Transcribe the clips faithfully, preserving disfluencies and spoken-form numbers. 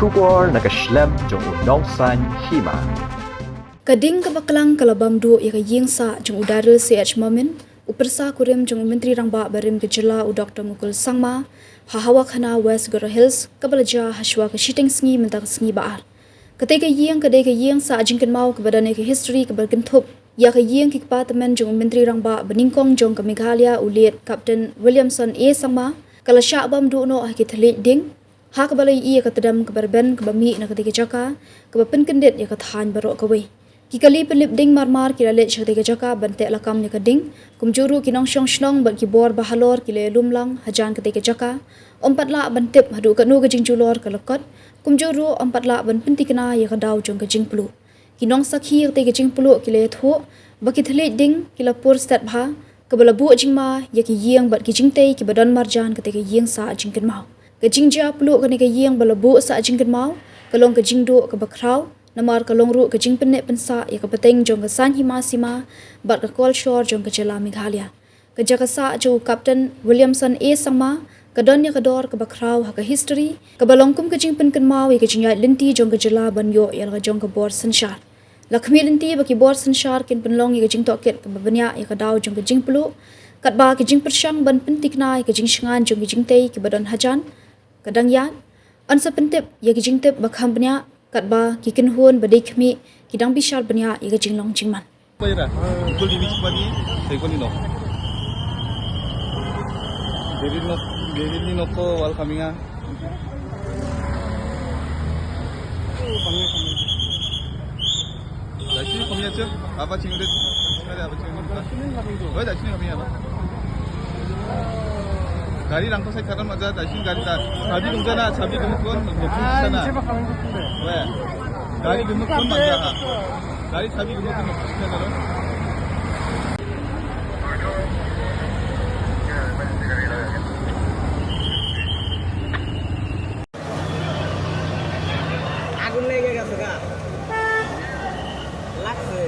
Khubor na ka shlem jong u Nongsaiñ Hima. Ka ding kaba klang ka la bam duh ïa ka ïing sah jong u Daryl C H Momin, u pyrsa kurim jong u Myntri Rangbah barim ka jylla u Doctor Mukul Sangma, ha Hawakhana, West Garo Hills, kaba la jia hashwa ka shiteng sngi mynta ka sngi ba ar. Katei ka ïing ka dei ka ïing sah jingkynmaw kaba don ïa ka history kaba kynthup ïa ka ïing ki kpa tymmen jong u Myntri Rangbah ba nyngkong jong ka Meghalaya, u late Captain Williamson A Sangma, ka la shah bam duh noh ha ki thylliej ding, ha kaba la ïohi ïa ka tdem kaba rben kaba mih na katei ka jaka, kaba pynkyndit ïa ka thaiñ baroh kawei. Ki kali pynlip ding marmar ki la leit sha katei ka jaka ban teh lakam ïa ka ding, kumjuh ruh ki nongshong shnong bad ki bor ba halor ki la ïalum lang hajan katei ka jaka. Ym pat lah ban tip haduh katno ka jingjulor ka la kot, kumjuh ruh ym pat lah ban pynthikna ïa ka daw jong ka jingpluh. Ki nongsakhi ïa katei ka jingpluh ki la ïathuh ba ki thylliej ding ki la pur stet bha, kaba la buh jingma ïa ki ïing bad ki jingtei kiba don marjan katei ka ïing sah jingkynmaw. Ka jingjia pluh kane ka ïing ba la buh sah jingkynmaw ka long ka jingduh kaba khraw, namar ka long ruh ka jingpynneh pynsah ïa ka pateng jong ka saiñ hima sima bad ka kolshor jong ka jylla Meghalaya. Ka jaka sah jong u Captain Williamson A Sangma ka don ïa ka dor kaba khraw ha ka history, kaba long kum ka jingpynkynmaw ïa ka jingïaid lynti jong ka jylla ban ïoh ïa la ka jong ka bor synshar. La khmih lynti ba ki bor synshar kin pynlong ïa ka jingtohkit kaba bniah ïa ka daw jong ka jingpluh, katba ki jingpyrshang ban pynthikna ïa ka jingshngaiñ jong ki jingtei kiba don hajan ka dang ïaid. Yn sa pyntip ïa ki jingtip ba kham bniah, katba ki kynhun ba dei khmih ki dang bishar bniah ïa ka jinglong jingman. Koira, pukul dimi chipani, sekon ino. David no, David ni noko wal kaminga. Daisini kami aja, apa cingrit? Ada apa cingrit? Oh, daisini kami apa? Gari rangko sai kanan aja, daisini gari ta. Sabi dungja na, sabi dungkon, dungkon sana. Weh. Gari gemuk pun bangga. Gari sabi gemuk pun bangga. আগুন লেগে গেছে গা। লাগছে।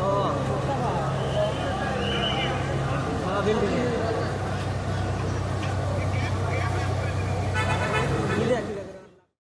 ও। ও, বিল্ডিং এ।